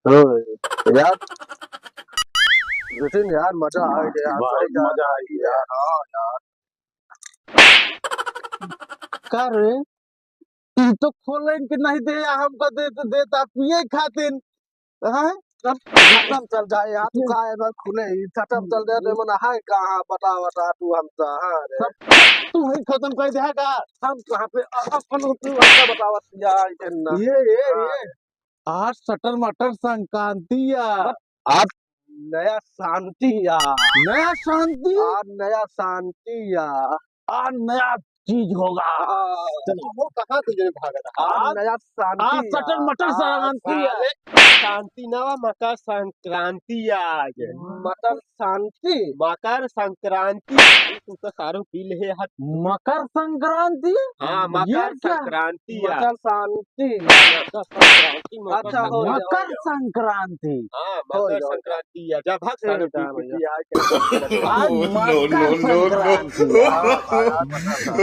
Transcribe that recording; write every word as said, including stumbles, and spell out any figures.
हाँ यार, जतिन यार, मजा आ गया यार, बहुत सही यार। मजा आ गया यार। हाँ यार। का रे, तू तो खोले के नहीं दे, हमका दे, दे, देता पिए खातिर। हाँ? सब खत्म चल जाए यार, तू का है ना खुले ही, खत्म चल जाए तो मन है कहाँ, बता, बता तू हमका, हाँ रे। सब तू ही खत्म कर दे का? हम कहाँ पे, अ-, अपन तू हमका बतावत यार, इतना। ये, ये, हाँ। ये। आज सटर मटर संक्रांति या। बस। आज नया शांति या। नया शांति? आज नया शांति या। आज नया चीज होगा। हाँ। चलो। वो कहाँ से ये भाग रहा? आज आज नया शांति आज या। सटर मटर आज संक्रांति या। साले शांति ना, मकर संक्रांति या आज। मकर शांति? मकर संक्रांति। तू तो सारू पी ले हट। मकर संक्रांति? हाँ, ये मकर क्या? संक्रांति या। मकर शांति। मकर संक्रांति, मकर अच्छा, हो गया, संक्रांति। हो मकर गया। संक्रांति। हाँ, हो मकर गया, हो गया। संक्रांति या। जा भाग सारू ठीक है, पी, पी, भैया। पी, आज आज मकर संक्रांति या। हाँ, हाँ, हाँ, हाँ।